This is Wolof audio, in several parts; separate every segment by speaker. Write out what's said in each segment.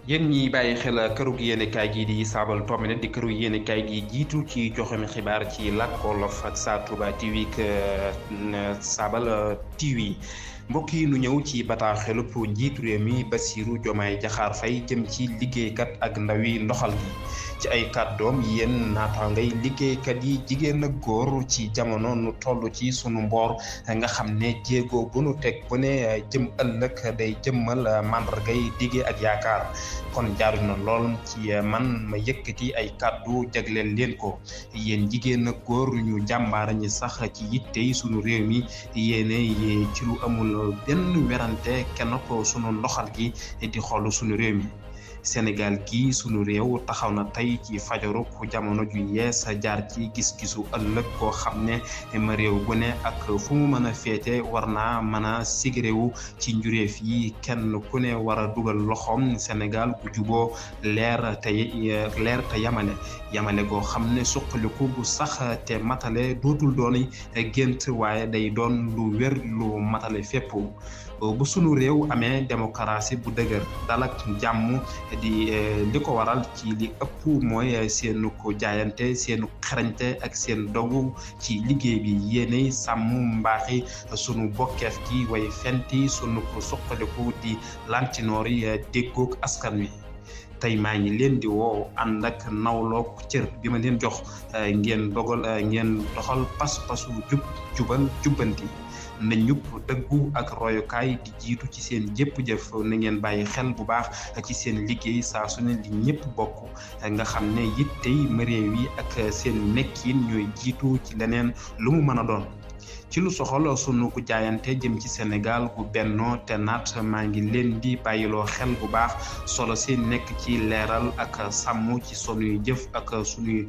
Speaker 1: yéen ñi bàyyi xel kërug yéenekaay gi di saabal tomine di kërug yéenekaay gi jiitu ci joxemi xibaar ci làkk wolof ak Sa Touba TV ak saabal TV mbokk yi nu ñëw ci bataaxelub njiitu réew mi Bassirou Diomaye Diakhar Faye jëm ci liggéeykat ak ndawi ndoxal gi ci ay kàddoom yéen naataangay liggéeykat yi jigéen ak góor ci jamono nu toll ci sunu mboor nga xam ne jéego bu nu teg bu ne jëm ëllëg day jëmmal màndargay dige ak yaakaar kon jaaru na lool ci man ma yëkkati ay kàddu jagleel leen ko yéen jigéen ak góor ñu jàmbaara ñi sax ci yittey sunu réew mi yéene ci lu amul benn werante kenn ko sunu ndoxal gi di xool sunu réew mi Sénégal gi sunu réew taxaw na tey ci fajaru jamono ju yees jaar ci gis-gisu ëllëg koo xam ne ma réew gu ne ak fu mu mën a féete war naa mën a sigréwu ci njuréef yi kenn ku ne war a dugal loxoom Sénégal gu juboo leer te yamale goo xam ne suqaliku bu sax te matale dootul doon gént waaye day doon lu wér lu matale fépp bu sunu réew amee démocratie bu dëgër dal ak jàmm di li ko waral ci li ëpp mooy seenu ko jaayante seenu xarañte ak seen dogu ci liggéey bi yéenay sàmm mbaaxi sunu bokkeef gi way fenti sunu ko suqaliku di lantinoor yi déggoog askan wi tey maa ngi leen di woo ànd ak nawloog cër bi ma leen jox ngeen doxal pas-pasu jubal jubbanti na ñupp dëggu ak royukaay di jiitu ci seen jëpp jëf na ngeen bàyyi xel bu baax ci seen liggéey saa su ne li ñëpp bokk nga xam ne yittey réew yi ak seen nekkin ñooy jiitu ci leneen lu mu mën a doon ci lu soxal sunu ko jaayante jëm ci Sénégal gu bennoo te naat maa ngi leen di bàyyiloo xel bu baax solo si nekk ci leeral ak sàmm ci sunuy jëf ak sunuy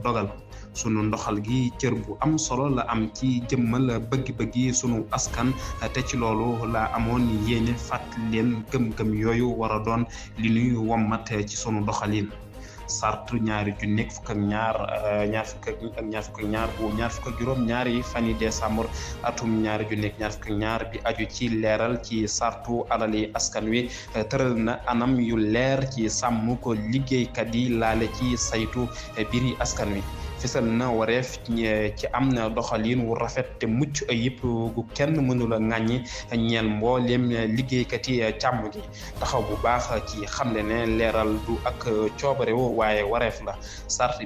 Speaker 1: dogal sunu ndoxal gi cër bu am solo la am ci jëmmal bëgg-bëggi sunu askan te ci loolu la amoon yéene fàttali leen gëm-gëm yooyu war a doon li ñuy wommat ci sunu doxalin sartu ñaari junni fukk ak ñaar fukk ak juróom ñaari fani décembre atum ñaari junni ak ñaar fukk ak ñaar bi aju ci leeral ci sartu alali askan wi tëral na anam yu leer ci sàmm ko liggéeykat yi laale ci saytu biri askan wi fisal na wareef ci am na doxalin wu rafet te mucc ayib gu kenn mënula ŋàññi ñeel mbooleem liggéeykat yi càmm gi taxaw bu baax ci xamle ne leeral du ak coobare waaye wareef la sart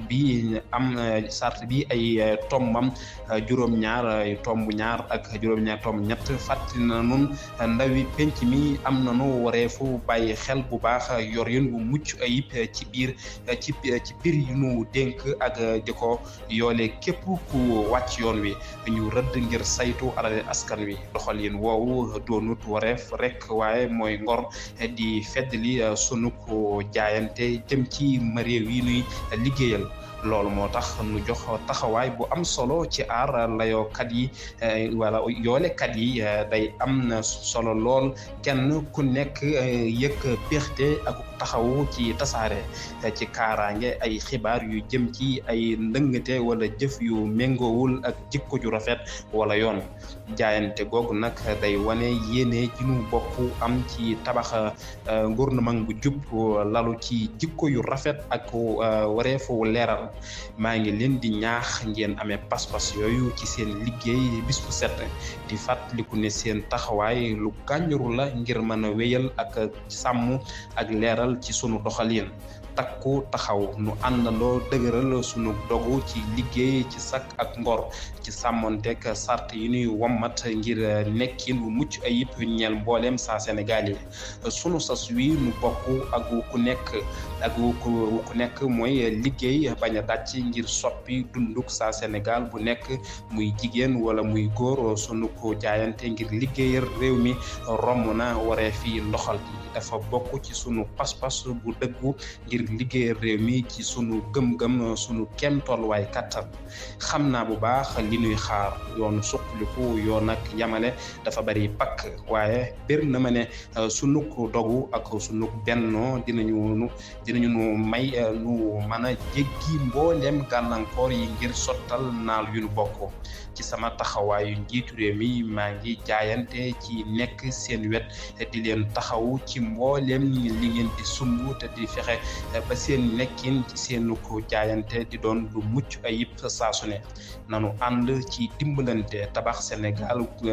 Speaker 1: bi ay tombam juróom-ñaar tomb ñaar ak juróom-ñaar tomb ñett fàttali na nun ndawi penc mi am nanu wareefu bàyyi xel bu baax yorin bu mucc ayib ci biir yu nu dénk ak di ko yoole képp ku wàcc yoon wi ñu rëdd ngir saytu alal askan wi doxalin woowu doonut wareef rek waaye mooy ngor di feddali sunu ko jaayante jëm ci réew yi nuy liggéeyal loolu moo tax nu jox taxawaay bu am solo ci aar layookat yi wala yoolekat yi day am na solo lool kenn ku nekk yëg péexte ak taxawu ci tasaare ci kaaraange ay xibaar yu jëm ci ay ndëngate wala jëf yu méngoowul ak jikko ju rafet wala yoon jaayante googu nag day wane yéene ji nu bokk am ci tabax gouvernement bu jub lalu ci jikko yu rafet ak wareefu leeral maa ngi leen di ñaax ngeen amee pas-pas yooyu ci seen liggéey bis bu set di fàttaliku ne seen taxawaay lu gànjaru la ngir mën a wéyal ak sàmm ak leeral ci sunu doxalin takku taxaw nu àndandoo dëgëral sunu dogu ci liggéey ci sakk ak ngor ci sàmmonteeg sart yi nuy wommat ngir nekkin bu mucc ayib ñeel mbooleem saa Sénégal yi sunu sas wi nu bokk ak ku nekk mooy liggéey bañ a dàcc ngir soppi dunduk saa Sénégal bu nekk muy jigéen wala muy góor sunu ko jaayante ngir liggéeyal réew mi romb na waree fi ndoxal gi dafa bokk ci sunu pas-pas bu dëggu ngir liggéeyal réew mi ci sunu gëm-gëm sunu kem tolluwaay kattan xam naa bu baax li nuy xaar yoonu suqaliku yoon ak yamale dafa bari pakk waaye bir na ma ne sunu ko dogu ak sunu bennoo dinañu nu may nu mën a jéggi mbooleem gàllankoor yi ngir sottal naal yu nu bokk ci sama taxawaayu njiitu réew mi maa ngi jaayante ci nekk seen wet di leen taxaw ci mbooleem li ngeen di sumb te di fexe ba seen nekkin ci seenu ko jaayante di doon lu mucc ayib saa su ne nanu ànd ci dimbalante tabax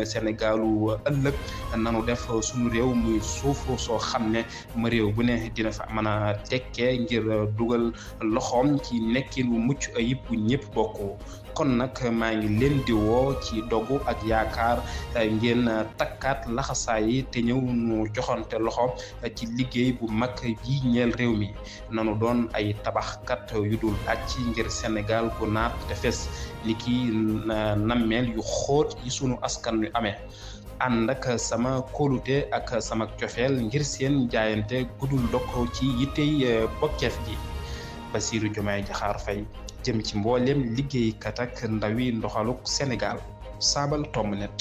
Speaker 1: Sénégalu ëllëg nanu def sunu réew muy suuf soo xam ne ma réew bu ne dina fa mën a tekkee ngir dugal loxoom ci nekkin wu mucc ayib bu ñëpp bokk kon nag maa ngi leen di woo ci dogu ak yaakaar ngeen takkaat laxasaay yi te ñëw nu joxante loxo ci liggéey bu mag bi ñeel réew mi nanu doon ay tabaxkat yu dul àcc ngir Sénégal bu naat te fes ni ki nammeel yu xóot yi sunu askan wi amee ànd ak sama kóolute ak sama cofeel ngir seen jaayante gudul dok ci yittey bokkeef gi Bassirou Diomaye Diakhar Faye jëm ci mbooleem liggéeykat ak ndawi ndoxaluk Sénégal Sabal Tomb Net